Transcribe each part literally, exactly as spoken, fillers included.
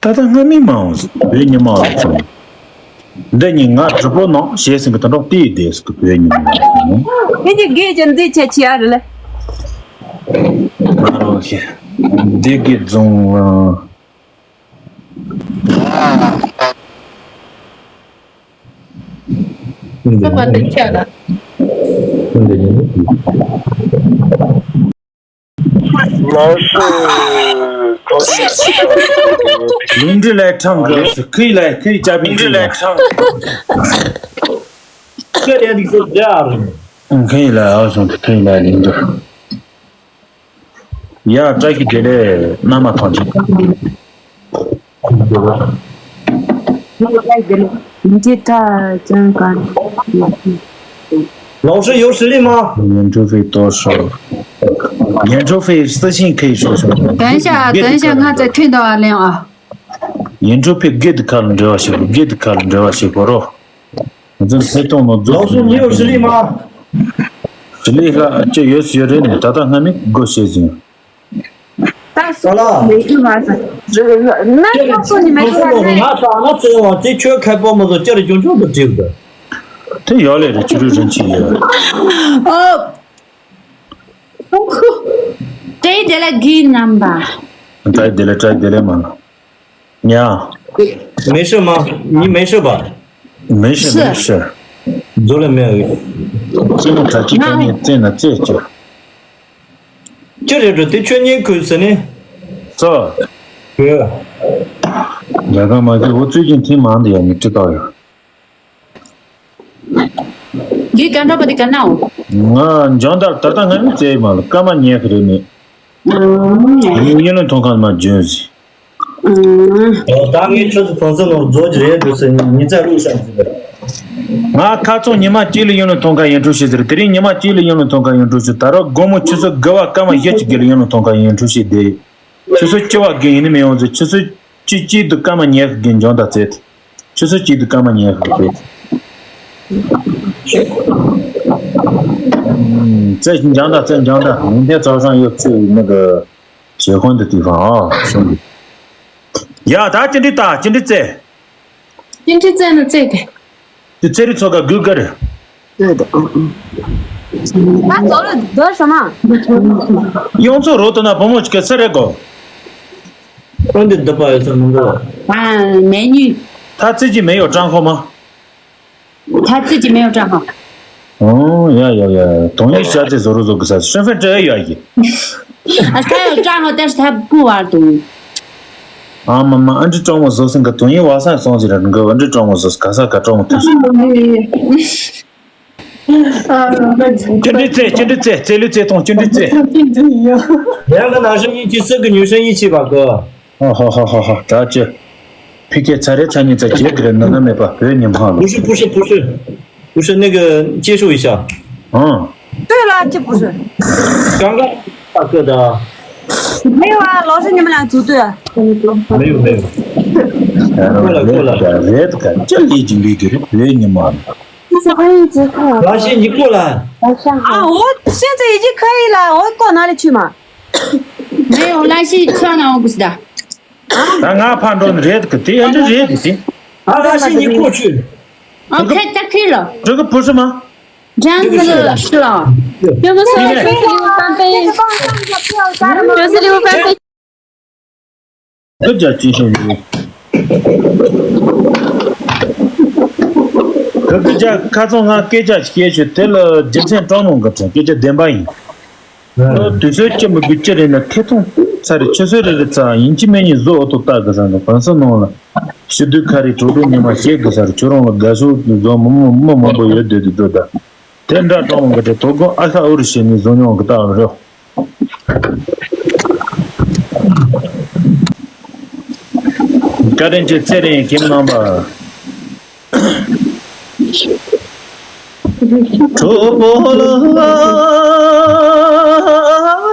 ད་ལྟ་སྔ་མའི་མ་འོངས་བོད་ཉི་མ་ལ་མཚོན། འདི་ཉིད་ང་གྲུ་པོ་ནང་ཞེས་ཟིན་གི་དོན་དག་དེའི་སྡེ་སུ་གི་བོད་ཉི་མ་ལ་མཚོན། ཁྱེད་ཀྱི་དགེ་ཅན་འདི་ཆ་ཆེ་ཨ་རེད་ལ། ང་རང་ཤེས། འདི་གི་རྫོང་། ཁ་པར་འདི་ཁྱེར་ལ། ལུང་འདྲེ་ལས་ཁྲང་གི་ཁུལ་ལ་ཁུལ་ཅག་པའི་ལུང་འདྲེ་ལས་ཁྲང་ཁུལ་ལ་ཨ་སོང་ཁུལ་ལ་ལུང་འདྲེ། ཡ་བཀྲ་ཤིས་བདེ་ལེགས་མནའ་མ་ཐང་ཆེན། འདི་ད་ཅང་ག་ལོག་ཤི་ཡོད་ཤི་ལི་མ། ཉན་ཁྲོ་ཧྥེ་ཏོ་ཧྲོ། ཉན་ཁྲོ་ཧྥེ་སི་ཤིང་ཁེ་ཤོ་ཤོ། 等一下，等一下，我再听到啊，连啊。 ཉན་ཁྲོ་ཧྥེ་དགེ་འདི་ཁ་ལ་འབྲེལ་བ་བྱེད་དགོས། དགེ་འདི་ཁ་ལ་འབྲེལ་བ་བྱེད་དགོས་རོ། ང་ཚོ་ཚེ་སྟོང་ནོ་རྫོགས། ལགས་སོ་ཉེ་བོ་ཤི་ལི་མ། ཤི་ལི་ལ་ཅི་ཡོད་སུ་ཡོད་རེད་ནས་ད་ལྟ་སྔ་མི་སྒོ་ཕྱེ་ཟིན། ད་སོ་ལ་མེ་ཤི་མ་ཟ། ན་ཁ་སོ་ནི་མེ་ཤི་མ་ཟ། ང་ད་ང་ཚེ་བ་དེ་ཁྱོད་ཁ་པོ་མ་ཟོ་ཅར་ཅུང་ཅུང་དུ་བྲིས་འདུག་དེ་ཡོད་ལེ་རེད་ཆུ་རུ་རིན་ཆེ་ཡོད། ཨོ། ཏྲའི་དེ་ལ་གི་རྣམ་པ། ཏྲའི་དེ་ལ་ཏྲའི་དེ་ལ་མ་ན། ཉ། མེ་ཤི་མ། ཉི་མེ་ཤི་བ། མེ་ཤི་མེ་ཤི། རྫོ་ལ་མེ་ཨི། རྩེ་མོ་གྲ་ཅི་ཀ་ནི་རྩེ་ན་རྩེ་ཅོ། ཅི་རེད་འགྲོ་དེ་ཆོས་ཉིད་ཁུལ་ཟེར་ནི། ཙོ། ཡོད། རྒྱ་གར་མ་གི་འུ་ཚོས་ཀྱི་མཐིང་མང་དུ་ཡང་མི་ཁྲི་དག་ཡོད། འདི་ག་འདྲ་པ་འདི་ག་ནའོ། ང་འཇོན་དར་ད་ལྟ་ང་མི་བཙལ་མ་ལ་སྐར་མ་ཉལ་གི་རེད་ནི། ཨང་། ཡིན་ལུང་ཐོང་ཁང་མ་འཇོན་ཟིན། ཨང་། ད་ངས་ཁྱོད་ཚོ་ཐོང་ཚོ་ནོར་རྫོགས་ཀྱི་རེད་འདུག་ཟེར་ཉི་ཚ་རུ་ཤང་ཟིན་པ། ང་ཁ་ཚོང་ཉི་མ་གཅིག་ལ་ཡིན་ལུང་ཐོང་ཁང་ཡིན་འགྲོ་ཤེས་ཟེར། དེ་རིང་ཉི་མ་གཅིག་ལ་ཡིན་ལུང་ཐོང་ཁང་ཡིན་འགྲོ་ཤེས། ད་རོགས་དགོང་མོ་ཆུ་ཚོད་དགུ་བ་སྐར་མ་བཞི་གཅིག་གི་ལ་ཡིན་ལུང་ཐོང་ཁང་ཡིན་འགྲོ་ཤེས་དེ། ཆུ་ཚོད་བཅུ་བ་དགོན་ཡིན་ནི་མི་ཡོང་ཚེ་ཆུ་ཚོད་བཅུ་གཅིག་ཏུ་སྐར་མ་ཉི་ཤུ་དགོན་སྦྱོང་དང་རྩེད། ཆུ་ཚོད་གཅིག་ཏུ་སྐར་མ་ཉི་ཤུ་དགོན། རྩེད་སྦྱོང་དང་རྩེད་སྦྱོང་དང་མི་འདས་ཚོགས་ཤང་གཡོ་ཆུ་ནི་གི་བྱེད་ཁོང་དུ་དུས་ཁང་ཨ་གསུང་གི། ཡ་ད་ཅི་འདྲི་ད་ཅི་འདྲི་རྩེད། ཅི་འདྲི་རྩེད་ན་རྩེད་དེ། དེ་ཚེ་རིང་ཚོ་ག་གུ་ག་རེད། ད་ཚོ་ལ་སྡོད་ཤོག་མ། ཡོང་ཚོ་རོ་ཏོ་ན་བུ་མོ་ཅིག་ག་ཚེ་རེད་གོ། ཨོ་འདི་འདི་པ་ཡོད་ཚོ་མི་འདུག་ཨ་མེ་ཉུ། ད་ཚེ་ཅི་མེ་ཡོ་ཀྲང་ཁོ་མ། ད་ཚེ་ཅི་མེ་ཡོ་ཀྲང་ཁོ། ཨོ་ཡ་ཡ་ཡ་དོང་ཡིག་ཤ་ཚེ་བཟོ་རོ་བཟོ་གི་ས་ཤོན་ཧྥན་ཏྲེ་ཡ་ཡི། ཨ་ས་ཡོ་ཀྲང་ཁོ་ད་ཤ་ཐབ་ཀུ་བར་དུ། ཨ་མ་མ་ཨ་འདྲི་ཀྲོང་མོ་བཟོ་སེང་ག་དོན་ཡིན་བ་སང་སོང་ཟེར་ར་འགའ་ཨ་འདྲི་ཀྲོང་མོ་བཟོ་ག་ས་ག་ཀྲོང་མོ་ཐུག་སོང་། ཅི་འདྲི་རྩེ་ཅི་འདྲི་རྩེ་རྩེ་ལུས་རྩེ་ཐོང་ཅི་འདྲི་རྩེ། ཡང་ག་ནང་བཞིན་ཡིན་གྱི་སུ་གི་ཉུས་ཤན་ཡིན་གྱི་བ་གི། ཧ་ཧ་ཧ་ཧ་ཧ་ད་ཅི། ཕི་ཁེ་ཚ་རེ་ཚ་ཉིན་ཚ་བྱེད་གི་རེ་ན་ན་མེད་པ་བོད་ཉི་མ་ལ། 不是不是不是不是那个接受一下。 ཨང་། 对了，这不是。刚刚大哥的。没有啊，老师你们俩组队啊。没有没有。过来过来。རེད་ག་ཅི་ལས་ཀྱི་ལས་ཀྱི་རེད་བོད་ཉི་མ་ལ། 这是翻译机课。老师你过来。老师好。啊，我现在已经可以了，我过哪里去嘛？没有，老师，算了，我不知道。 ད་ང་ཕར་འགྲོ་ནི་རེད་གི་དེ་ཨ་འདྲ་རེད་གི་དེ། 啊，老师你过去。 OK，打开了。 这个不是吗？这样子是了。 这个是。 这个是六分杯。 这个是六分杯。 这叫金秀女。 ད་སྐད་ཆ་ཁ་ཚང་ང་སྐད་ཆ་ཞིག་བཤད་ཆོག་དེ་ལ་རྒྱུ་མཚན་སྤྲང་མོ་འགའ་དྲན་སྐད་ཆ་བདེན་པ་ཡིན། དུས་ཚོད་ཅི་མི་དགོས་ཅི་རེད་ན་ཐད་ཐོང་ཚ་རེ་ཆུ་ཚོད་རེ་རེ་ཚ་ཡིན་གཅིག་མིན་གཉིས་བཟོ་ཨོ་ཐོ་ལྟ་དགོས་ས་འདུག་གང་ས་ནང་ལ་ཕྱི་དུས་ཁ་རེ་དྲོ་དྲོ་ཉི་མ་བཤད་དགོས་ས་རེད། ཁྱོད་རང་ལ་དགའ་ཤོས་བཟོ་མི་མི་མི་མང་པོ་ཡོད་དུས་དུས་ཚོད་ད་དེ་འདྲ་གྲོང་གི་དྲི་དོ་དགོང་ཨ་ཤ་ཨུ་རུ་ཤི་ནི་བཟོ་མྱོང་གི་ལྟ་བ་རེད། བཀའ་དྲིན་ཆེ་ཚེ་རིང་ཁྱིམ་ནང་པ། གྲོགས་པོ་ལ་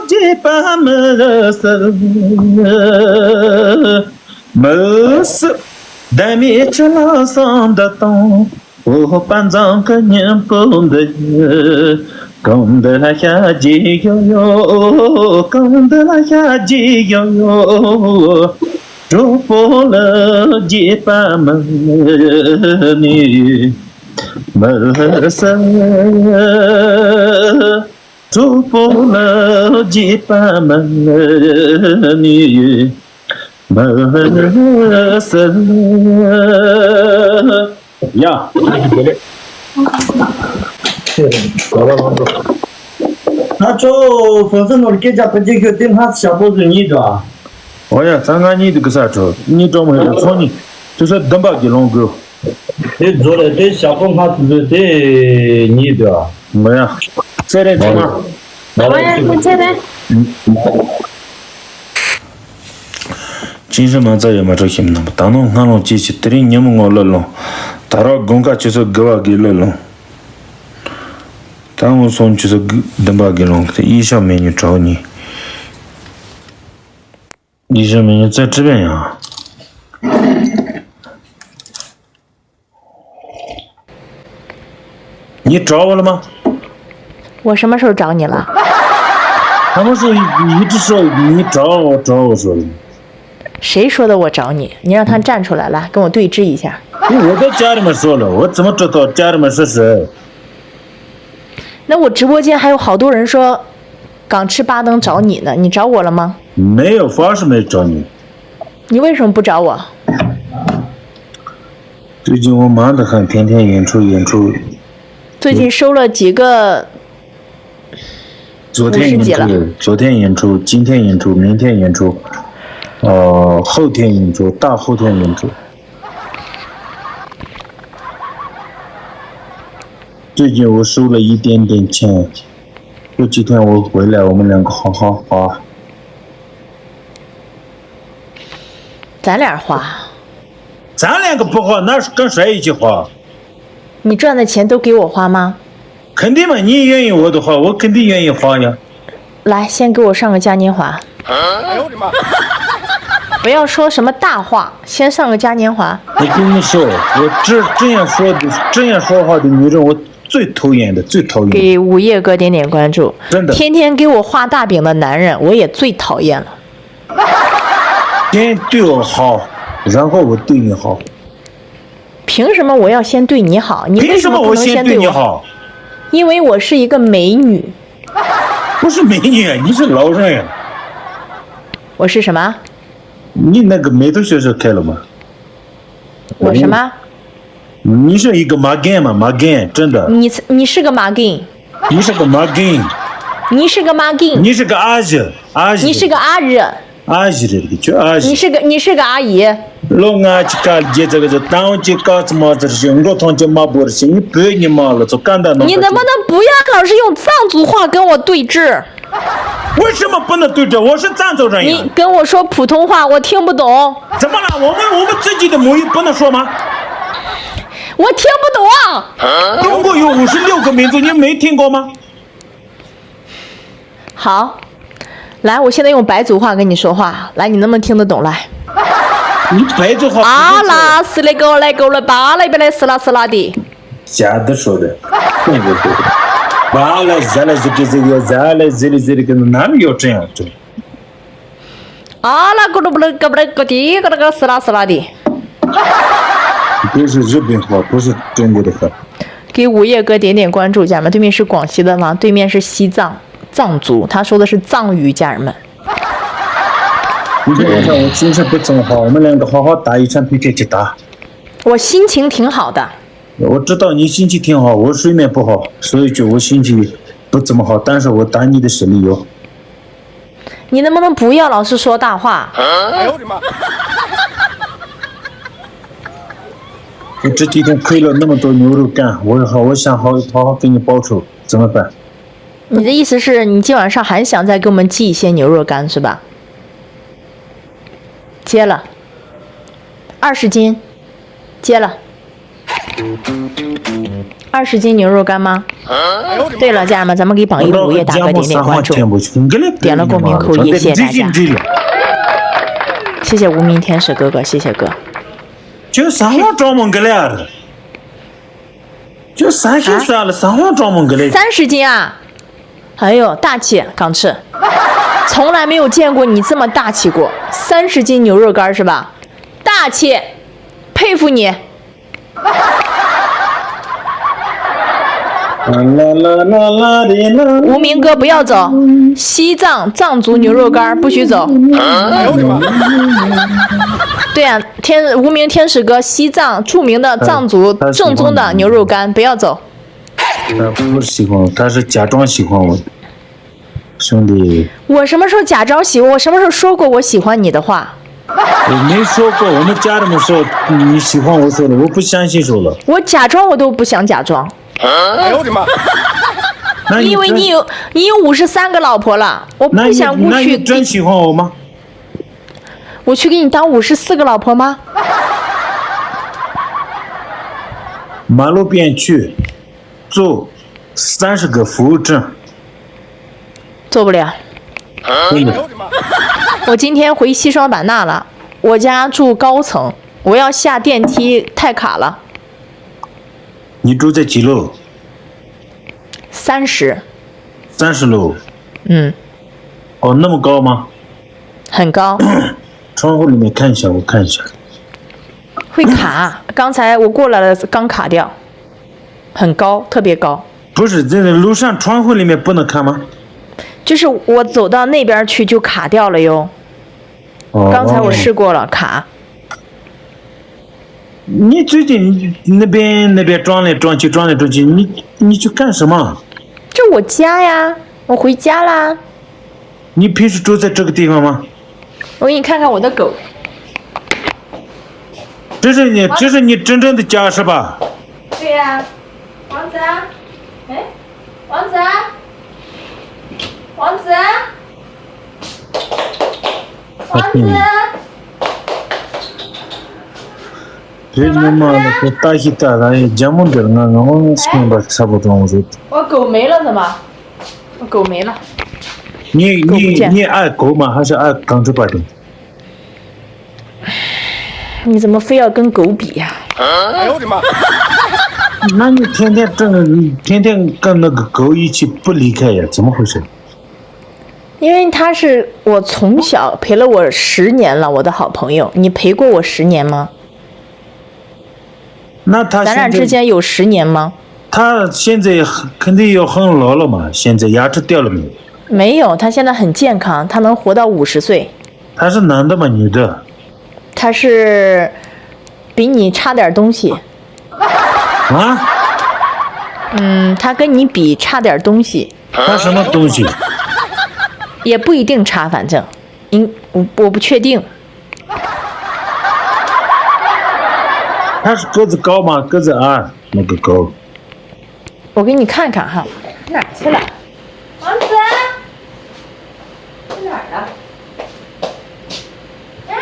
རྗེས་པ་མི་སྲིད། མི་སྲིད། བདག་མེད་ཆུ་ལ་སོང་འདི་དང་། འོ་པ་འཛང་གི་སྙིང་པོ་འདི། གང་འདི་ལ་ཤ་རྗེས་ཡོ་ཡོ། གང་འདི་ལ་ཤ་རྗེས་ཡོ་ཡོ། གྲོགས་པོ་ལ་རྒྱས་པ་མ་ནི་མི་ཟ། གྲོགས་པོ་ལ་རྒྱས་པ་མ་ནི་མི་ཟ། ཡ། ད་ཆོ་ཟོ་ཟོ་ནོར་སྐད་ཆ་ཕ་གཅིག་ཤོད་དེ་སྔ་ཞག་པོ་ཟོ་གཉིས་འདྲ། ཨོ་ཡ། ཚང་ང་གཉིས་དུ་གི་ས་ཁྲོ་གཉིས་གྲོགས་མོ་ཡོད་ཚོང་གཉིས་དུ་ས་བདུན་པ་གི་ལོང་དགོས། དེ་ཛོ་རེད་དེ་ཞག་པོ་སྔ་ཚོད་ཚོད་དེ་གཉིས་འདྲ། ཨོ་ཡ། ཚེ་རིང་ཚང་མ། ཨོ་ཡ། ཚེ་རིང་། ཅིན་ཧྲི་མ་རྩ་ཡོད་མ་གྲོ་ཞིམ་རྣམས་ད་ནང་སྔ་ལོང་ཅི་ཞིག་དེ་རིང་ཉིན་མོ་ངོ་ལོ་ལོང་། ད་རོག་དགོང་ཁ་ཆུ་ཚོད་དགུ་བ་གི་ལོ་ལོང་། ད་ངོ་སོང་ཆུ་ཚོད་དགུ་བདུན་པ་གི་ལོང་དེ་ཡིན་ཤག་མེ་ཉུ་གྲོགས་གཉིས། ཡིན་ཤག་མེ་ཉུ་རྩ་ཁྲི་བན་ཡང་། 你找我了吗？ 我什么时候找你了？ 他们说一一直说你找我找我说的。 谁说的我找你？你让他站出来，来跟我对峙一下。 我在家里面说了，我怎么知道家里面是谁？ 那我直播间还有好多人说港赤巴登找你呢，你找我了吗？ 没有，发誓没找你。 你为什么不找我？ 最近我忙得很，天天演出演出。 最近收了几个昨天演出，昨天演出，今天演出，明天演出，呃，后天演出，大后天演出。最近我收了一点点钱，过几天我回来，我们两个好好花。 咱俩花。 咱两个不花，那是跟谁一起花？ 你赚的钱都给我花吗？ 肯定嘛，你愿意我的花，我肯定愿意花呀。 来，先给我上个嘉年华。不要说什么大话，先上个嘉年华。 我跟你说，我这这样说的，这样说话的女人，我最讨厌的，最讨厌。 给午夜哥点点关注。真的。 天天给我画大饼的男人，我也最讨厌了。 先对我好，然后我对你好。 凭什么我要先对你好？你为什么不能先对我？凭什么我先对你好？ 因为我是一个美女。 不是美女，你是老人呀。 我是什么？ 你那个眉头学校开了吗？ 我什么？ 你是一个马根嘛，马根，真的。 你你是个马根，你是个马根，你是个马根，你是个阿姨，阿姨。你是个阿日，阿姨这个叫阿姨。你是个你是个阿姨。 ལོ་ལྔ་གཅིག་ཁ་རྒྱལ་ཚ་གི་ཚ་དང་གཅིག་དཀའ་ཚ་མ་ཚར་ཞིག་མགོ་ཐང་གཅིག་དམར་པོར་ཞིག་ངའི་བོད་ཉི་མ་ལ་ཚོ་ཀ་འདའ་ནང་你能不能不要老是用藏族话跟我对峙？ 为什么不能对着？我是藏族人呀。你跟我说普通话，我听不懂。 怎么了？我们我们自己的母语不能说吗？我听不懂啊。 中国有五十六个民族，你没听过吗？ 好，来，我现在用白族话跟你说话，来，你能不能听得懂？来， 你白族话不会说。 阿拉斯里狗来狗来巴拉巴拉斯拉斯拉的。 假的说的，那个说的。巴拉扎拉这个这个扎拉这里这里跟哪里有这样的？ 阿拉咕噜咕噜咯不咯咯滴咯咯斯拉斯拉的。 这是日本话，不是中国的话。 给午夜哥点点关注，家人们，对面是广西的吗？对面是西藏藏族，他说的是藏语，家人们。 你看我今天不怎么好，我们两个好好打一场 P K 去打。 我心情挺好的。 我知道你心情挺好，我睡眠不好，所以就我心情不怎么好，但是我打你的实力有。 你能不能不要老是说大话？ 我这几天亏了那么多牛肉干，我好，我想好好好给你报仇，怎么办？ 你的意思是你今晚上还想再给我们寄一些牛肉干是吧？接了，二十斤，接了。二十斤牛肉干吗？对了，家人们，咱们给榜一的午夜打个点点关注，点了共鸣扣一，谢谢大家。谢谢无名天使哥哥，谢谢哥。 就啥话装猛个来啊？就啥心啥了，啥话装猛个来？三十斤啊！哎呦，大气，港赤。从来没有见过你这么大气过，三十斤牛肉干儿是吧？大气，佩服你。无名哥不要走，西藏藏族牛肉干儿不许走。对呀、天无名天使哥，西藏著名的藏族正宗的牛肉干，不要走。他不是喜欢我，他是假装喜欢我。兄弟，我什么时候假装喜欢？我什么时候说过我喜欢你的话？我没说过，我们家人们说你喜欢我说的，我不相信说了。我假装我都不想假装。那因为你有你有五十三个老婆了，我不想过去。那你真喜欢我吗？我去给你当五十四个老婆吗？马路边去做三十个服务证。做不了。我今天回西双版纳了，我家住高层，我要下电梯太卡了。你住在几楼？三十。三十楼。嗯。哦，那么高吗？很高。窗户里面看一下，我看一下。会卡，刚才我过来了，刚卡掉，很高，特别高。不是，这个楼上窗户里面不能看吗？就是我走到那边去就卡掉了哟。哦，刚才我试过了，卡。你最近那边那边转来转去，转来转去，你你去干什么？这我家呀，我回家啦。你平时住在这个地方吗？我给你看看我的狗。这是你这是你真正的家是吧？对呀、王子啊，哎，王子啊，王子啊，王子。 བོད་ཉི་མ་ལ་ཁོ་ལྟ་ཞིག་ལྟ་ལ་ཡི་རྒྱ་མོ་འདིར་ང་ངོ་མ་སེམས་པ་ཚ་པོ་འགྲོ་འོང་རེད། 我狗没了怎么？我狗没了。 你你你爱狗吗？还是爱港珠巴的？你怎么非要跟狗比呀、那你天天跟天天跟那个狗一起不离开呀？怎么回事？因为它是我从小陪了我十年了，我的好朋友。你陪过我十年吗？那他咱俩之间有十年吗？他现在肯定要很老了嘛，现在牙齿掉了没有？没有，他现在很健康，他能活到五十岁。他是男的吗？女的？他是比你差点东西。啊？嗯，他跟你比差点东西。他什么东西？也不一定差，反正，应我我不确定。他是个子高吗？个子矮，那个高。我给你看看哈，哪去了？王子，去哪儿了？啊？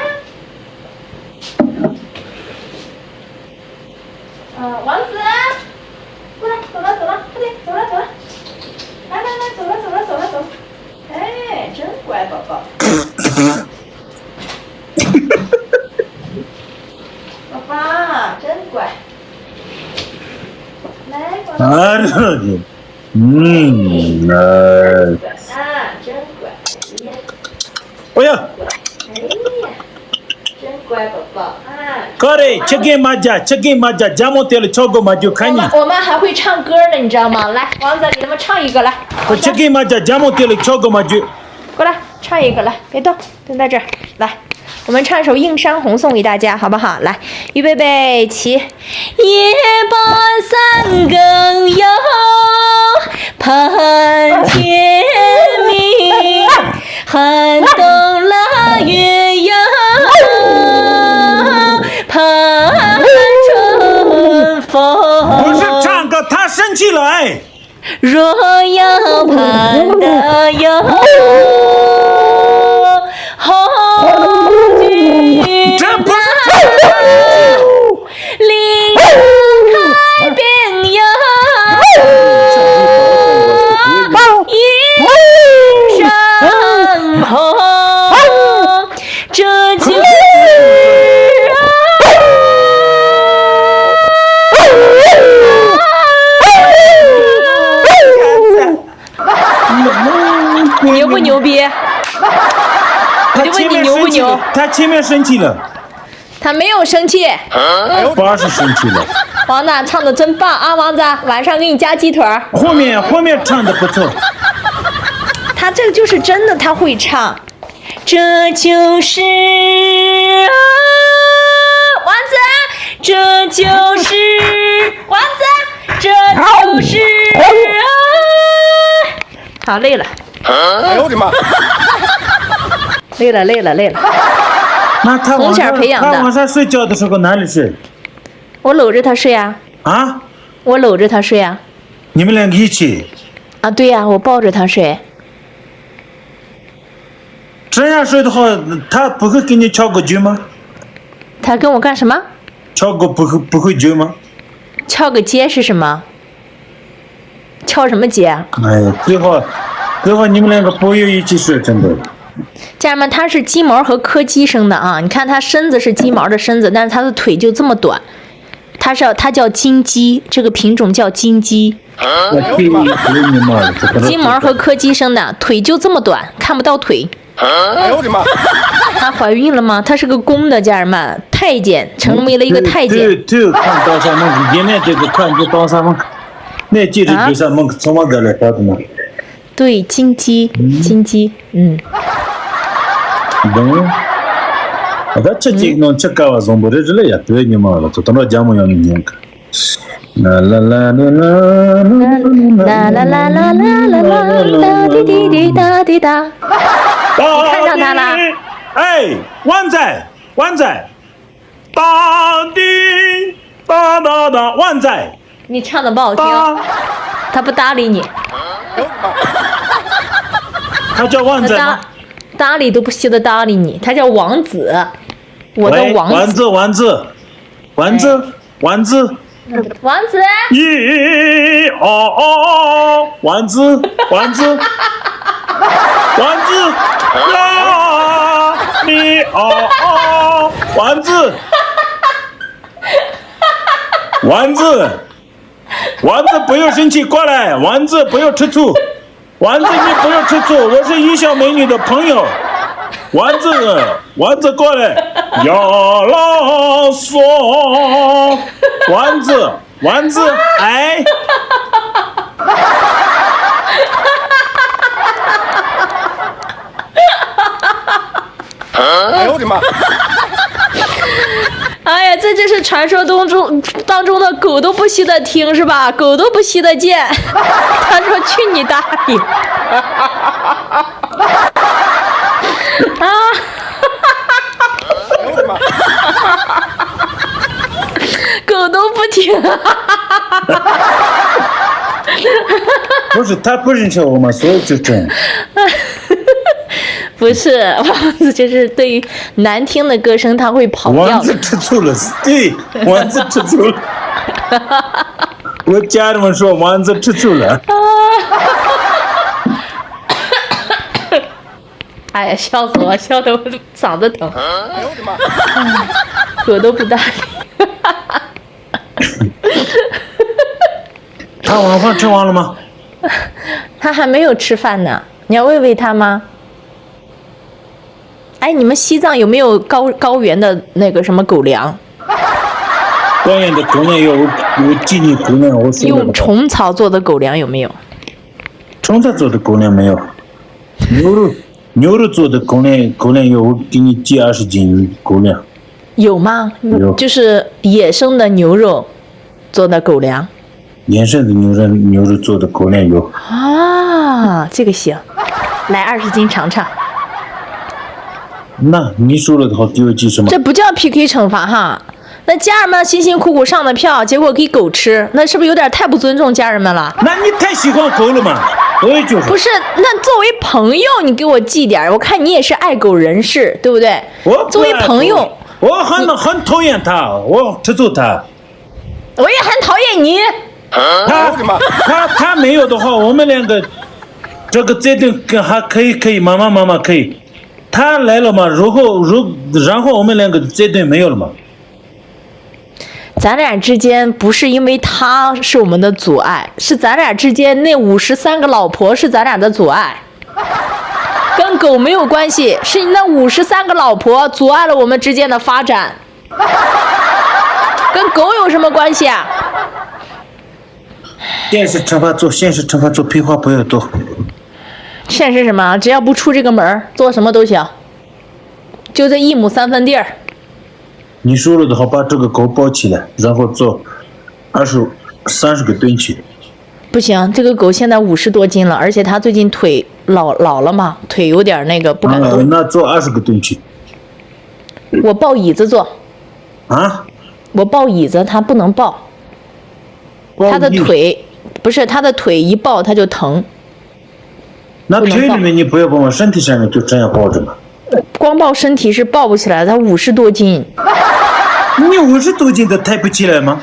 啊，王子，过来，走了走了，快点，走了走了，来来来，走了走了走了走了。 哎，真乖宝宝。宝宝，真乖。来，宝宝。啊，这个，嗯，哎。啊，真乖。哎呀，哎呀，真乖宝宝啊。 ག་རེ། ཁྱི་རྒན་མ་རྒྱ། ཁྱི་རྒན་མ་རྒྱ། རྒྱ་མོ་དེ་ལ་ཆོག་གོ་མ་རྒྱུ་ཁ་ཉིན། 我们我们还会唱歌呢，你知道吗？来，王子，给他们唱一个来。 ཁྱི་རྒན་མ་རྒྱ། རྒྱ་མོ་དེ་ལ་ཆོག་གོ་མ་རྒྱུ། 过来，唱一个来，别动，蹲在这儿。来，我们唱一首《映山红》送给大家，好不好？来，预备备，起。夜半三更哟，盼天明，寒冬腊月哟，盼春风。不是唱歌，他生气了哎。 若要盼得哟，红军这不是令人开兵哟，一声吼。 这就是啊。牛不牛逼？我就问你牛不牛？他前面生气了，他没有生气。八十生气了。王子唱的真棒啊，王子，晚上给你加鸡腿儿。后面后面唱的不错。他这个就是真的，他会唱。这就是啊，丸子，这就是丸子，这就是啊。好，累了。哎呦我的妈！累了，累了，累了。那他晚上从小培养的。他晚上睡觉的时候哪里睡？我搂着他睡啊。啊？我搂着他睡啊。你们两个一起？啊，对呀，我抱着他睡。这样睡的话，他不会给你翘个脚吗？他跟我干什么？翘个不会不会脚吗？翘个街是什么？翘什么街啊？哎，最好最好你们两个不要一起睡，真的。家人们，它是鸡毛和柯基生的啊！你看它身子是鸡毛的身子，但是它的腿就这么短。它是它叫金鸡，这个品种叫金鸡。我去你妈了，这个鸡毛和柯基生的，腿就这么短，看不到腿。哎呦我的妈！她怀孕了吗？她是个公的，家人们，太监，成为了一个太监。对对，看到啥么？今天这个看就到啥么？那记者就啥么？从我这来搞的嘛。对，金鸡，金鸡，嗯。懂。ད་ཆུ་གཅིག་ནང་ཆུ་ཀ་བ་བཟང་པོ་རེད་རེད་ལ་ཡ་བོད་ཉི་མ་ལ་ཚོ་དང་ར་རྒྱ་མོ་ཡང་མི་ཉན་གི། ལ་ལ་ལ་ལ་ལ་ལ་ལ་ལ་ལ་ལ་ལ་ལ་ལ་ལ་ལ་ལ་ལ།你看上他了？哎，湾仔，湾仔。 当的当当当，万载。你唱的不好听，当。他不搭理你。他叫万载吗？他搭搭理都不稀得搭理你，他叫王子，我的王子。丸子，丸子，丸子，丸子。丸子。咦哦哦，丸子，丸子，丸子，呀，咦哦哦，丸子。 丸子，丸子不要生气，过来，丸子不要吃醋，丸子你不要吃醋，我是于小美女的朋友，丸子，丸子过来，呀啦嗦，丸子，丸子，哎。哎呦我的妈！哎呀，这就是传说当中当中的狗都不稀得听是吧？狗都不稀得见。他说：“去你大爷！”啊！狗都不听。不是他不认识我吗？所以就这样。不是，王子就是对于难听的歌声他会跑调。丸子吃醋了，对，丸子吃醋了。我家人们说丸子吃醋了。哎呀，笑死我，笑得我嗓子疼。狗都不搭理。他晚饭吃完了吗？他还没有吃饭呢，你要喂喂他吗？哎，你们西藏有没有高高原的那个什么狗粮？高原的狗粮有，我给你狗粮，我说了吧。用虫草做的狗粮有没有？虫草做的狗粮没有，牛肉牛肉做的狗粮，狗粮有，我给你寄二十斤狗粮。有吗？有。就是野生的牛肉做的狗粮。野生的牛肉，牛肉做的狗粮有。啊，这个行，来二十斤尝尝。那你说了的话，给我寄什么？这不叫 P K 惩罚哈。那家人们辛辛苦苦上的票，结果给狗吃，那是不是有点太不尊重家人们了？那你太喜欢狗了嘛？我也就是。不是，那作为朋友，你给我寄点儿，我看你也是爱狗人士，对不对？我不爱狗，作为朋友，我很很讨厌它，我吃醋它。我也很讨厌你。他他他没有的话，我们两个这个这顿还可以可以，妈妈妈妈可以。他来了嘛，如后如然后我们两个这顿没有了嘛。 咱俩之间不是因为他是我们的阻碍，是咱俩之间那五十三个老婆是咱俩的阻碍。跟狗没有关系，是你那五十三个老婆阻碍了我们之间的发展，跟狗有什么关系啊？现实惩罚做，现实惩罚做，屁话不要多。现实什么？只要不出这个门儿，做什么都行，就这一亩三分地儿。你输了的话，把这个狗抱起来，然后做二十、三十个蹲起。不行，这个狗现在五十多斤了，而且它最近腿老老了嘛，腿有点那个不敢动。啊，那做二十个蹲起。我抱椅子坐，啊？我抱椅子，它不能抱，它的抱椅腿不是它的腿一抱它就疼。那腿里面你不要抱嘛，身体上面就这样抱着嘛。光抱身体是抱不起来，它五十多斤。你五十多斤都抬不起来吗？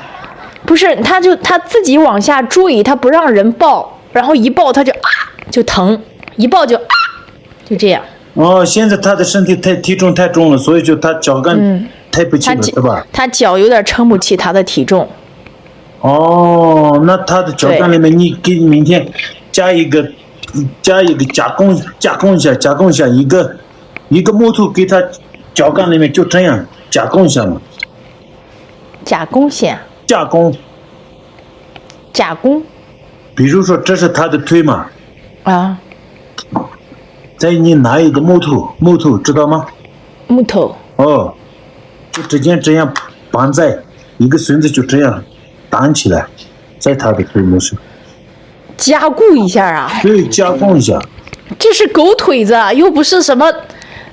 不是，它就它自己往下坠，它不让人抱，然后一抱它就啊就疼，一抱就啊就这样。哦，现在他的身体太体重太重了，所以就他脚跟嗯抬不起了，它脚是吧？它脚有点撑不起它的体重。哦，那他的脚跟里面，你给明天加一个，加一个加工加工一下，加工一下一个一个木头给他脚跟里面就这样加工一下嘛，加工线，加工。加工比如说这是他的腿嘛，啊，再你拿一个木头，木头知道吗？木头哦，就直接这样绑在一个绳子，就这样绑起来，在他的腿上。加固一下啊，对，加工一下。这是狗腿子，又不是什么，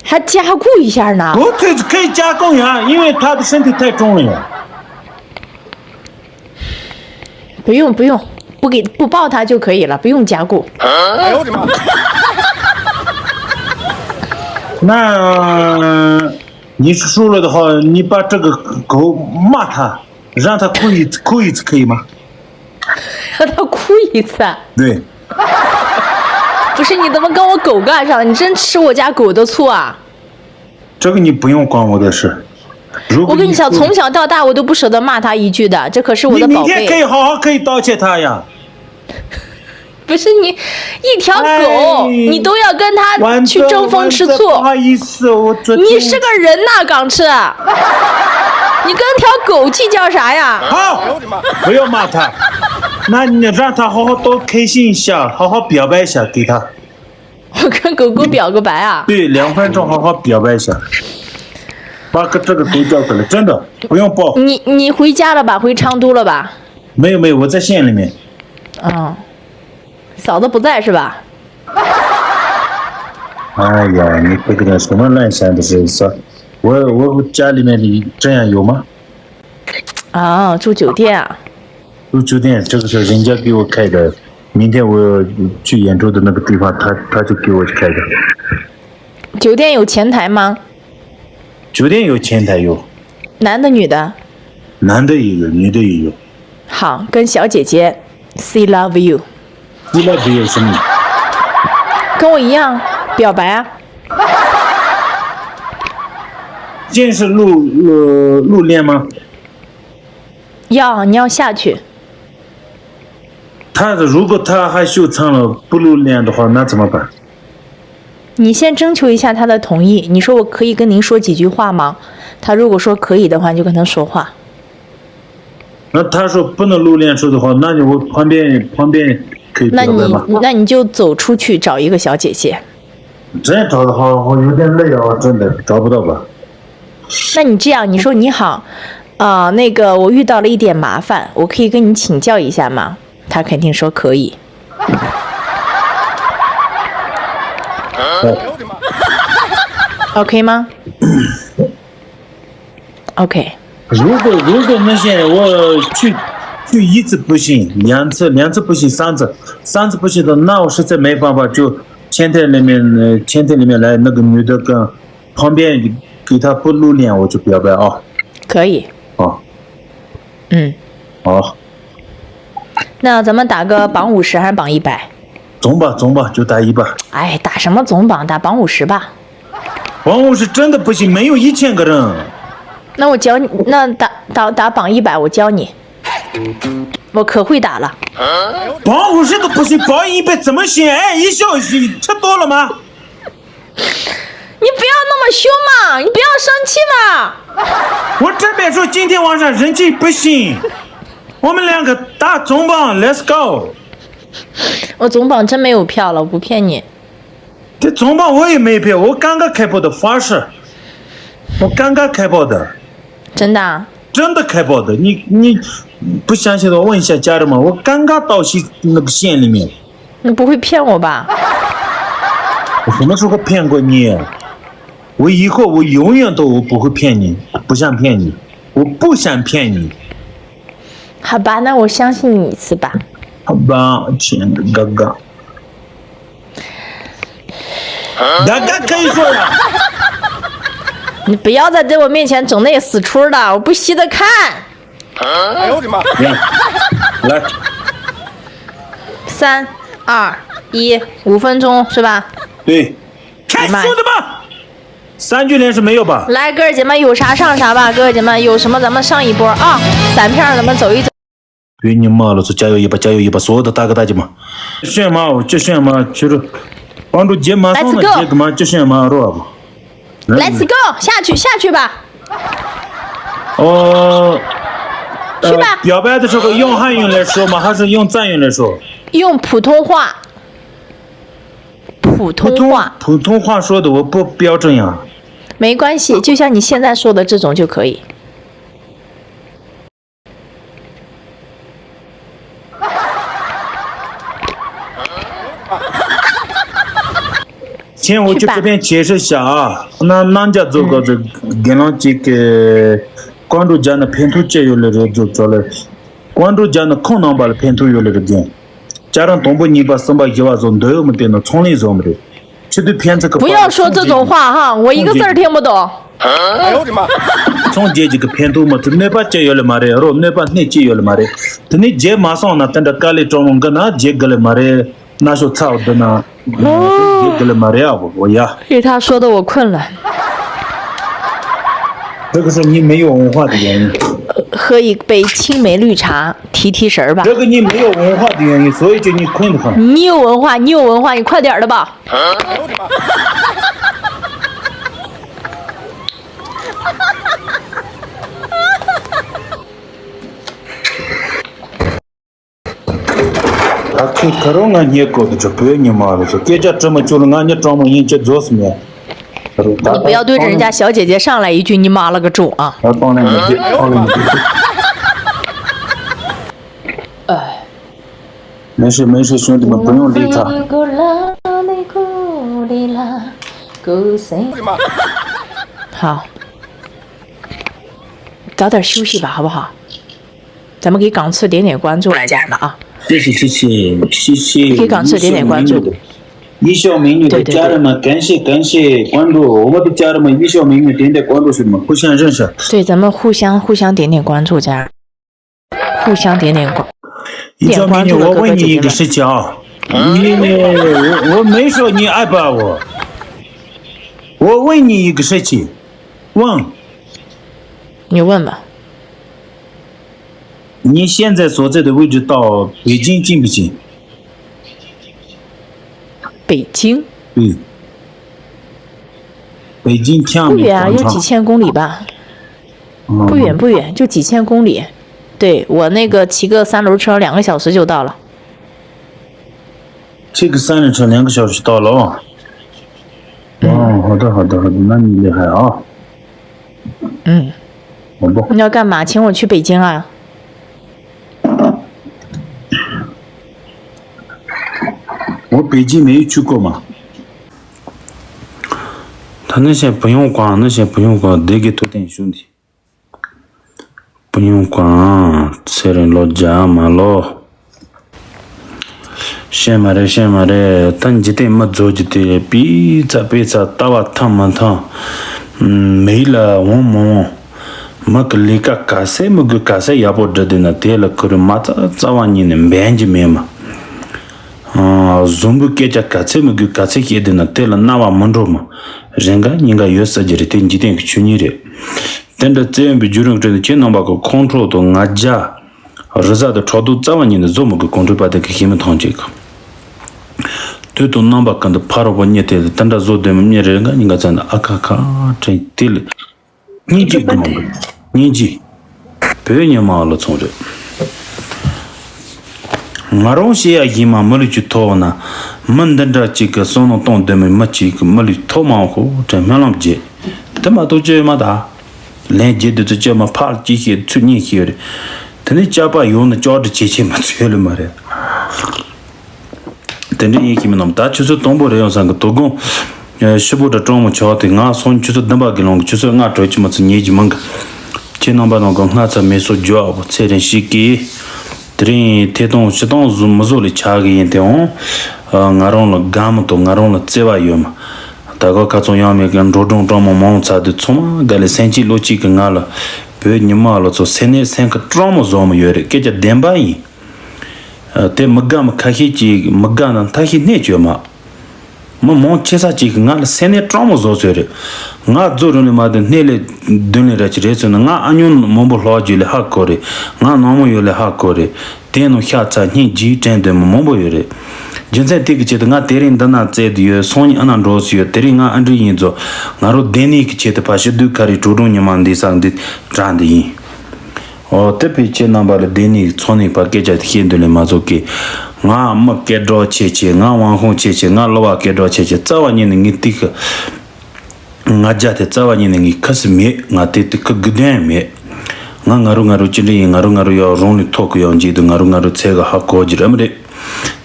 还加固一下呢。狗腿子可以加工呀，因为他的身体太重了呀。不用不用，不给不抱它就可以了，不用加固。那你输了的话，你把这个狗骂他，让他哭一次，哭一次可以吗？让它哭一次啊？对，不是，你怎么跟我狗干上了？你真吃我家狗的醋啊？这个你不用管我的事。如果我跟你讲，哭从小到大我都不舍得骂它一句的，这可是我的宝贝。你明天可以好好可以道歉他呀。不是你一条狗，哎你都要跟它丸子去争风吃醋。丸子不好意思，我昨天你是个人呐，港赤，你跟条狗计较啥呀？好，不要骂他。那你让他好好多开心一下，好好表白一下给他。我跟狗狗表个白啊？对，两分钟好好表白一下，把个这个狗叫出来，真的不用抱。你你回家了吧？回成都了吧？没有没有，我在县里面。嗯，嫂子不在是吧？哎呀，你这个人什么乱想的事情？我我家里面的这样有吗？啊，住酒店啊？住酒店，这个是人家给我开的。明天我去演出的那个地方，他他就给我开的。酒店有前台吗？酒店有前台有，男的女的？男的也有，女的也有。好，跟小姐姐 say love you，你那边有什么？跟我一样表白啊？现在是露露露脸吗？要，你要下去。他如果他害羞藏了不露脸的话，那怎么办？你先征求一下他的同意，你说我可以跟您说几句话吗？他如果说可以的话，你就跟他说话。那他说不能露脸说的话，那你我旁边旁边可以那你表白吗？那你就走出去找一个小姐姐。这样找的话，我有点累啊，我真的找不到吧？那你这样，你说你好，啊、那个我遇到了一点麻烦，我可以跟你请教一下吗？他肯定说可以。OK 吗？OK。如果如果那些我去去一次不行，两次两次不行，三次三次不行的，那我实在没办法，就前台里面呃前台里面来那个女的跟旁边给她不露脸，我就表白啊。可以。哦，嗯，好，那咱们打个榜五十还是榜一百？总吧总吧，就打一吧。哎，打什么总榜？打榜五十吧。王五是真的不行，没有一千个人。那我教你，那打打打榜一百，我教你。我可会打了。榜五十都不行，榜一百怎么行？哎，一小时吃多了吗？你不要那么凶嘛，你不要生气嘛。我真别说，今天晚上人气不行，我们两个打总榜，Let's go。我总榜真没有票了，我不骗你。这总榜我也没票，我刚刚开播的发誓，我刚刚开播的，真的啊？真的开播的。你你不相信的话，问一下家人们，我刚刚到西那个县里面。你不会骗我吧？我什么时候骗过你？我以后我永远都我不会骗你，不想骗你，我不想骗你。好吧，那我相信你一次吧。好吧，亲爱的哥哥。大家可以说了。你不要再在我面前整那死出的，我不稀得看。哎呦我的妈！来，三二一，五分钟是吧？对，开始的吧。三句连是没有吧？来，哥儿姐们有啥上啥吧，哥儿姐们有什么咱们上一波啊，散片咱们走一走。别你妈了，说加油一把，加油一把，所有的大哥大姐们。选嘛，我就选嘛，就是帮助解码上的解码就选嘛，是吧？ Let's go，下去下去吧。哦，去吧。表白的时候用汉语来说吗？还是用藏语来说？用普通话。普通话。普通话说的我不标准呀。没关系，就像你现在说的这种就可以。 先我就这边解释一下啊，那咱家这个这个给人这个关注家的偏头接有来这这这来，关注家的空能把的偏头有来这点，加上东部你把三百一万种都有没得那从来做没得，绝对偏这个。不要说这种话哈，我一个字儿听不懂。 哎呦我的妈！ ཚོང་རྒྱག་རྒྱུ་གི་ཕན་ཐོགས་མ་ཚུལ་གནོད་པ་སྐྱེལ་ཡོད་ལེ་མ་རེད་རོ། གནོད་པ་སྣེ་སྐྱེལ་ཡོད་ལེ་མ་རེད། དེ་ནས་རྒྱལ་མ་སོང་ན་དེ་འདྲ་དཀའ་ལས་གྲོང་མོ་འགི་ན་རྒྱལ་དགི་ལེ་མ་རེད། ན་ཤོ་ཚ་བ་འདི་ན་རྒྱལ་དགི་ལེ་མ་རེད་ཨ་བོ་ཡ། 被他说的我困了。 这个是你没有文化的原因。喝一杯青梅绿茶，提提神儿吧。这个你没有文化的原因，所以就你困得很。你有文化，你有文化，你快点儿的吧。 ད་ཁྱོད་ཁ་རོག་ང་རྙེད་དགོས་དུ་ཆོ་བོད་ཉི་མ་ལ་ཚོ་སྐད་ཆ་དྲི་མ་བཅུག་ལ་ང་ཉི་གྲོང་མོ་ཡིན་ཅི་རྫོགས་སུ་མེད། 你不要对着人家小姐姐上来一句你妈了个猪啊！ ད་གཏོང་ལེན་མི་འདུག་གཏོང་ལེན་མི་འདུག 哎， 没事没事，兄弟们不用理他。 好，早点休息吧，好不好？咱们给港次点点关注来家人们啊，谢谢谢谢谢谢谢。给港次点点关注。一笑美女的家人们，感谢感谢关注，我们的家人们，一笑美女点点关注，兄弟们互相认识。对，咱们互相互相点点关注，家人，互相点点关。一笑美女，点关注的哥哥我问你一个姐姐们事情啊，你我我没说你爱不爱我，我问你一个事情，问你问吧。 你现在所在的位置到北京近不近？北京嗯，北京天安门不远啊，广场有几千公里吧？嗯不远不远，就几千公里。对，我那个骑个三轮车，两个小时就到了。 这个三轮车两个小时到了啊。哦，好的好的好的，那你厉害啊。嗯，好吧。你要干嘛？请我去北京啊？ 我北京没有去过嘛。他那些不用管，那些不用管，得给多点兄弟。不用管，ཚེ་རིང་ལོ་རྒྱ་མ་ལོ། ཤེས་མ་རེད་ཤེས་མ་རེད། ད་འཇིག་རྟེན་མི་རྫོགས་ཀྱི་དེ་པི་ཚ་པི་ཚ་ལྟ་བ་ཐང་མི་ཐང་། མི་ཡིད་ལ་འོང་མི་འོང་། མི་གི་ལས་ཀ་ག་ཚད་མི་དགོས་ག་ཚད་ཡག་པོ་སྒྲུབ་བསྡད་ན་དེ་ལ་ཁོ་རང་མ་རྩ་རྩ་བ་ཉིད་ནས་འབད་ཀྱི་མེད་མ། ཨ། བཟང་པོའི་སྐད་ཆ་ག་ཚད་མི་དགོས་ག་ཚད་བཤད་བསྡད་ན་དེ་ལ་རྣ་བ་མི་འགྲོ་མ། རེ་འགའ་གཉིས་འགའ་ཡོད་ས་ཀྱི་རེད། དེ་འཇིག་རྟེན་གྱི་ཆོས་ཉིད་རེད། དེ་འདྲ་བཙལ་ཡོང་པའི་བརྒྱུད་རིམ་ཁྲོད་དུ་ཁྱེད་རྣམ་པ་གི་ཁོང་ཁྲོ་དང་ང་རྒྱལ། རི་གཟར་དང་ཕྲག་དོག་རྩ་བ་ཉིད་ནས་བཟོ་མི་དགོས། གོང་འཕེལ་པ་དེ་གི་ཤེས་མི་ཐང་ཅིག་དུས་དང་རྣམ་པ་ཀུན་ཏུ་ཕ་རོལ་པོ་གཉིས་དེ་ལ་དེ་འདྲ་བཟོ་དོན་མི་གཉིས་རེ་འགའ་གཉིས་ཀ་ཚ་ན་ཨ་ཁ་ཁ་དྲན་དེ་ལ་སྙིང་རྗེ་དགོངས་པ་སྙིང་རྗེ་བོད་ཉི་མ་ལོ་ཚོང་རེད། ང་རང་ཤེས་ཡ་ཡིན་མ་མི་ལུས་ཀྱི་ཐོག་ན་མི་འདི་འདྲ་གཅིག་གི་བསམ་བློ་གཏོང་འདོད་མི་མི་གཅིག་གི་མི་ལུས་ཐོག་མང་ཧོ་དྲན་སྨོན་ལམ་རྒྱས། དེ་མ་གཏོགས་ཅི་ཡོད་མ་ད། ལན་རྒྱས་དུས་ཚོད་ཅི་མ་ཕར་ཅི་ཤེས་ཚུར་གཉིས་ཤེས་ཡོད་རེད། དེ་ནས་སྐྱག་པ་ཡོང་ན་ལྕགས་འབྲུ་ཇེ་ཆེ་མ་ཚོད་ལ་མ་རེད། དེ་འདྲ་ཡིན་གྱི་མིན་ནམ། ད་ཆུ་ཚོད་དང་པོ་རེད་ཡོང་སང་གི་དོ་དགོང་། ཤི་བོ་དྲ་གྲོང་མོ་ཆོག་དེ་ང་སོང་ཆུ་ཚོད་བདུན་པ་གི་ལོང་གི་ཆུ་ཚོད་ལྔ་དྲོ་ཆུ་མ་ཚུ་ཉེ་གི་མང་གི། ཁྱེད་རྣམ་པ་རྣམས་ཀྱི་སྔ་ཚ་མེ་སོ་རྒྱུ་ཨ་བོ་ཚེ་རིང་ཞིག་གིས། དེ་རིང་ཐད་གཏོང་ཕྱི་གཏོང་བཟོ་མི་བཟོ་ལས་ཆགས་གི་ཡིན་དེ་འོང་། ང་རང་ལ་དགའ་མི་དང་ང་རང་ལ་བརྩེ་བ་ཡོད་མ། ད་ག་ཁ་ཚོང་ཡང་མེད་གི་འགྲོ་གྲོང་གྲོང་མོ་མང་ཚ་དུས་ཚང་མ་དགའ་ལས་སེམས་སྐྱིད་བློ་གཅིག་གི་ང་ལ་བོད་ཉི་མ་ལོ་ཚོ་སེ་ནས་སེམས་ཁ་སྤྲང་མོ་བཟོ་མི་ཡོད་རེད་སྐད་ཆ་བདེན་པ་ཡིན། དེ་མི་དགའ་མི་ཁ་ཤས་ཀྱིས་མི་དགའ་ན་མཐའ་ཤི་གནས་བཅོས་མ། མི་མང་ཆེ་ས་ཅིག་གིས་ང་ལ་སེམས་ནད་སྤྲང་མོ་བཟོ་ཚོད་རེད། ང་རྫོགས་རིང་ལས་མ་དེ་སྣེ་ལས་བདུན་ལས་ར་ཅི་རེད་ཟེར་ན་ང་ཨ་ཉུང་མང་པོ་ལྷག་རྒྱུ་ལས་ཧ་གོ་རེད། ང་ནང་མོ་ཡོད་ལས་ཧ་གོ་རེད། དེ་ནང་ཤ་ཚ་སྙིང་རྗེ་དྲན་འདོད་མི་མང་པོ་ཡོད་རེད། རྒྱུ་མཚན་དེ་གི་ཆེད་དུ་ང་དེ་རིང་འདི་ན་བཙལ་དུ་ཡོད་སང་ཉིན་ཨ་ན་འགྲོ་སུ་ཡོད་དེ་རིང་ང་ཨ་འདྲི་ཡིན་ཚོ་ང་རོ་བདེན་ནས་གི་ཆེད་དུ་ཕ་ཤི་དུས་ཁ་རི་གྲོ་གྲོང་ཉི་མ་འདི་སང་འདི་དྲ་འདི་ཡིན། འོ་དེ་ཕལ་ཆེར་རྣམ་པ་ལ་བདེན་ནས་ཚོགས་ནས་ཕར་སྐད་ཆ་དེ་བཤད་འདོད་ལས་མ་ཚོགས་ཀི། ང་མི་སྐད་གྲགས་ཆེ་ཆེ་ང་དབང་ཁོང་ཆེ་ཆེ་ང་གླུ་བ་སྐད་གྲགས་ཆེ་ཆེ་རྩ་བ་ཉིད་ནས་ངའི་ཏིག་གི། ང་རྒྱ་དེ་རྩ་བ་ཉིད་ནས་ངའི་ཁ་སི་མེད་ང་དེ་དེ་ཁ་དགུ་དོན་མེད། ང་ང་རུ་ང་རུ་ཅི་འདྲ་ཡིན་ང་རུ་ང་རུ་ཡོད་རང་ལས་ཐོག་གི་ཡོང་རྗེས་དུ་ང་རུ་ང་རུ་ཚད་གི་ཧ་གོ་རྒྱུ་ར་མི་རེད།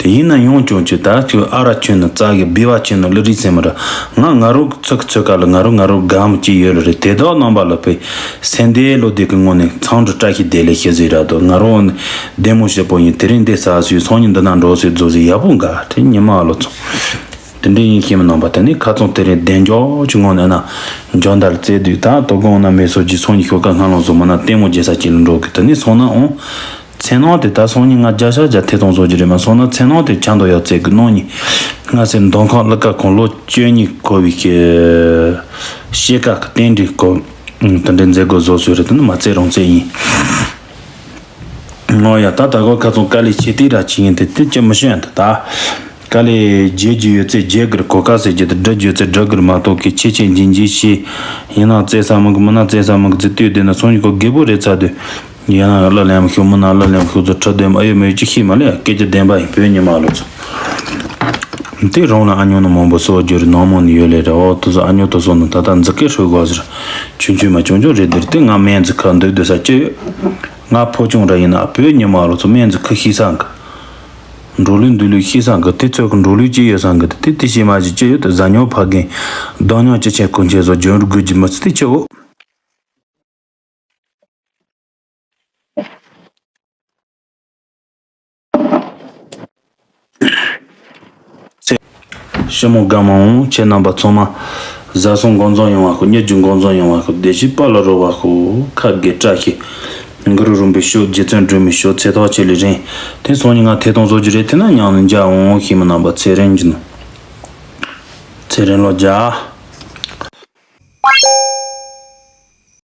དེ་ཡིན་ན་ཡང་ཅུང་ཅིག་ད་ཁྱོད་ཨ་ར་ཁྱོད་ནི་རྩ་གི་སྦི་བ་ཁྱོད་ནི་ལི་རི་ཟེར་མི་ར། ང་ང་རུ་ཚོད་ཚོད་ག་ལ་ང་རུ་ང་རུ་དགའ་མོ་ཅི་ཡོད་ལ་རེད་དེ་དག་རྣམ་པ་ལ་ཕེ། སེ་འདས་ལོ་དེ་གི་ངོ་ནས་ཚང་དུ་བཀྲ་ཤིས་བདེ་ལེགས་ཞུ་ཟེར་ར་དོ་ང་རུ་བདེ་མོ་ཞེ་པོ་ཡིན་དེ་རིང་འདི་ས་སུའི་སང་ཉིན་འདི་ན་འགྲོ་སུའི་རྫོ་ཟེར་ཡག་པོ་འགའ་དེ་ཉི་མ་ལོ་ཚོ། དེ་འདྲའི་ཡིན་ཤེས་མི་ནང་པ་དེ་ནི་ཁ་ཚོང་དེ་རིང་བདེ་འཇོག་གི་ངོ་ནས་ན་འཇོ་འདར་རྩེ་དུས་ད་དོ་དགོང་ན་མེ་སོ་ཇི་སང་ཉིན་ཤོ་ཀ་སྔ་ལོང་བཟོ་མ་ན་ལྟད་མོ་རྒྱལ་ས་ཅིག་ལ་འགྲོ་གི་དེ་ནི་སོང་ན་འོང་། མཚན་ནང་དེ་ད་སང་ཉིན་ང་རྒྱ་ཤ་རྒྱ་ཐེ་གཏོང་བཟོ་རྒྱུ་རེད་མ་སོང་ན་མཚན་ནང་དེ་ཆ་མདོ་ཡག་རྩེ་གི་ནང་ཉིན་ང་སེ་མདོ་ཁང་གླུ་ཁ་ཁོང་ལོ་བཅུ་གཉིས་འཁོར་བའི་ཤེས་ཀ་གི་རྟེན་འབྲེལ་སྐོར་དེ་འདྲའི་མཛད་སྒོ་བཟོ་སྲོལ་རེད་དེ་ནི་མ་རྩེ་རང་རྩེ་ཡིན། ངོ་ཡ་ད་ད་གོ་ཁ་ཚོང་དཀའ་ལས་ཆེ་དེ་ར་ཆེ་ཡིན་དེ་དེ་ཅི་མི་ཤེས་ཡ་ད་ད་དཀའ་ལས་རྒྱས་རྒྱུ་ཡོད་ཚེ་རྒྱས་གི་རེད་གོ་ཁ་ཟེར་རྒྱུ་དེ་འགྲུབ་རྒྱུ་ཡོད་ཚེ་འགྲུབ་གི་རེད་མ་གཏོགས་གི་ཆེ་ཆེ་འཇིན་འཇིན་ཤེས་ཡིན་ན་རྩེ་ས་མི་གི་མི་ན་རྩེ་ས་མི་གི་ཚེ་ལྟོས་དེ་ན་སོང་ཉིན་གོ་རྒད་པོ་རེད་ཚ་དུས། ཡང་ན་གླུ་ལེན་མི་ཤོག་མི་ན་གླུ་ལེན་མི་ཤོག་ཚོ་ཁྲི་འདོན་མི་ཨ་ཡོད་མི་ཡོད་ཅི་ཤེས་མ་ལེ་སྐད་ཆ་བདེན་པ་ཡིན་བོད་ཉི་མ་ལོ་ཚོ། དེ་རང་ལ་ཨ་ཉོ་ནི་མང་པོ་སོ་རྒྱུ་རེད་ནང་མོ་ནི་ཡོད་ལེ་རེད་འོ་དུ་ཚོ་ཨ་ཉོ་དུ་སོ་ནི་ད་ལྟ་འཛི་སྐད་ཧྲུལ་གོ་ཟེར། ཆུང་ཆུང་མ་ཆུང་ཆུང་རེད་འདིར་དེ་ང་སྨན་རྩི་ཁ་འདུག་སྡོད་ས་ཅི་ཡོད། ང་ཕོ་ཆུང་ར་ཡིན་ན་བོད་ཉི་མ་ལོ་ཚོ་སྨན་རྩི་ཁ་ཤི་ས་འགའ། འགྲོ་ལུགས་འདུག་ལུགས་ཤི་ས་འགའ་དེ་ཚོ་གི་འགྲོ་ལུགས་ཅི་ཡོད་ས་འགའ་དེ་དེ་ཤི་མ་ཞིག་ཅི་ཡོད་དུ་ཟ་ཉོ་ཕ་རྒན། སྡོད་ཉོ་ཅི་ཆེ་ཀུན་ཆེ་བཟོ་འཇོན་རུ་དགོས་ཀྱི་མི་ཚེ་དེ་ཆེ་འོ། ཤི་མོ་དགའ་མ་འོང་ཁྱེད་རྣམ་པ་ཚང་མ། བཟའ་སོང་འགོ་འཛོམས་ཡོང་བ་ཁོ་གཉིད་རྒྱུ་འགོ་འཛོམས་ཡོང་བ་ཁོ་བདེ་སྐྱིད་དཔལ་ལ་རོལ་བ་ཁོ་ཁ་དགེ་བཀྲ་ཤིས། གུ་རུ་རིན་པོ་ཆེ་རྗེ་བཙུན་སྒྲོལ་མའི་ཞོ་ཚེ་ཐོག་ཆེ་ལས་རིང་། དེ་སོང་ཉིན་ང་ཐད་གཏོང་བཟོ་རྒྱུ་རེད་དེ་ན་ཉང་ནས་འཇའ་འོང་ཤི་མོ་རྣམ་པ་ཚེ་རིང་གྱི་ནོ། ཚེ་རིང་ལོ་བརྒྱ།